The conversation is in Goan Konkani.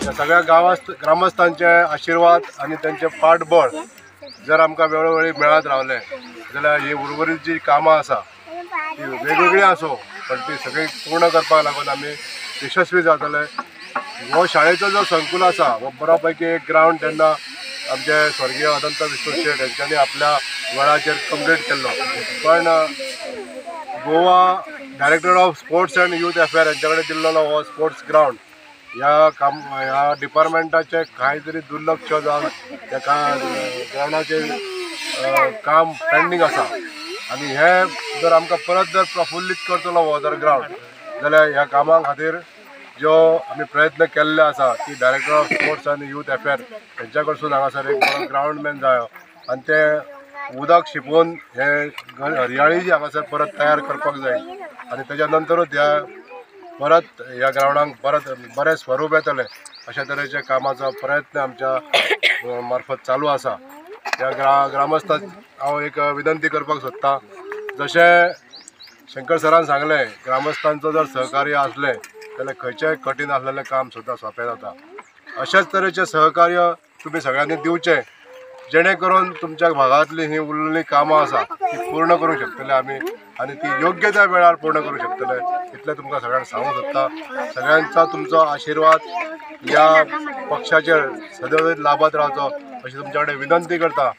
ह्या सगळ्या ग्रामस्थांचे आशिर्वाद आनी त्यांचे पाठबळ जर आमकां वेळोवेळी मेळत रावलें जाल्यार ही उर्वरीत जी कामां आसा ती वेगवेगळी आसूं पण ती सगळी पूर्ण करपाक लागून आमी यशस्वी जातले। हो शाळेचो जो संकुल आसा हो बरो पैकी एक ग्रावंड तेन्ना आमचे स्वर्गीय अनंत विष्णू शेट हेंच्यांनी आपल्या वेळाचेर कंप्लीट केल्लो, पण Goa director of sports and youth affair हेंच्या कडेन दिल्लो हो स्पोर्ट्स ग्रावंड ह्या काम ह्या डिपार्टमेंटाचें कांय तरी दुर्लक्ष जावन ह्या ग्रावंडाचें काम पेंडींग आसा आनी हें जर आमकां परत जर प्रफुल्लीत करतलो हो जर ग्रावंड जाल्यार ह्या कामां खातीर ज्यो आमी प्रयत्न केल्ले आसा की डायरेक्टर ऑफ स्पोर्ट्स आनी यूथ अफेयर हेंच्या कडसून हांगासर एक बरो ग्रावंडमॅन जायो आनी तें उदक शिंपून हे हरयाळी जी हांगासर परत तयार करपाक जाय आनी तेज्या नंतरूच ह्या परत ह्या ग्रावंडाक परत बरें स्वरूप येतलें अशा तरेच्या कामाचो प्रयत्न आमच्या मार्फत चालू आसा। ह्या ग्रामस्थांक हांव एक विनंती करपाक सोदतां, जशें शंकर सरान सांगलें ग्रामस्थांचो जर सहकार्य आसलें जाल्यार खंयचेंय कठीण आसलेलें काम सुद्दां सोंपें जाता। अशाच तरेचें सहकार्य तुमी सगळ्यांनी दिवचें जेणे करून तुमच्या भागांतली ही उरलेली कामां आसा ती पूर्ण करूंक शकतले आमी आनी ती योग्य त्या वेळार पूर्ण करूंक शकतले इतलें तुमकां सगळ्यांक सांगूंक सोदता। सगळ्यांचा तुमचो आशिर्वाद ह्या पक्षाचेर सदैव लाभत रावचो अशी तुमच्या कडेन विनंती करता।